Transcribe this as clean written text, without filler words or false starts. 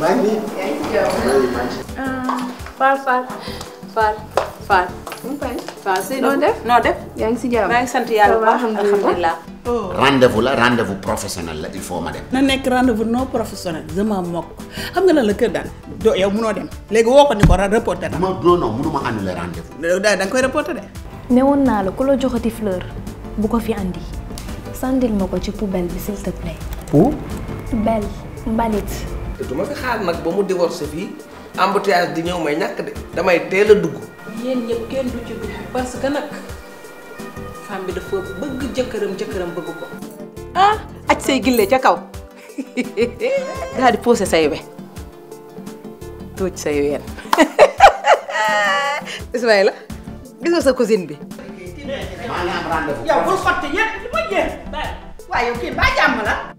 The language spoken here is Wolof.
maa ngi Fall si noo def yaa ngi si jàmm maa ngi sant yàlla bu baax alhamdulilah. rendez-vous la rendez-vous professionnel la il faut ma dem. na nekk rendez-vous non professionnel je m'en moque xam nga lan la kër daal doo yow munoo dem léegi woo ko ni ko reporter na. non mënuma annuler rendez-vous. da nga koy reporter de. newoon naa la ku la joxati fleur bu ko fi andi sandil ma ko ci poubelle bi s'il te plaît. poubelle mbalit. te du ma fi xaar nag ba mu divorce fii embouteillage di ñëw may ñàkk de damay teel a dugg. yéen ñëpp kenn du ci dugg parce que nag femme bi dafa bëgg jëkkëram bëgg ko. ah aj say gille ca kaw daal di posé say we tuuj say ween Ismaïla gis nga sa cousine bi. maa ngi am rendez-vous. yow bul xotti yéen li ma jéem waaye yow kii mbaa jàmm la.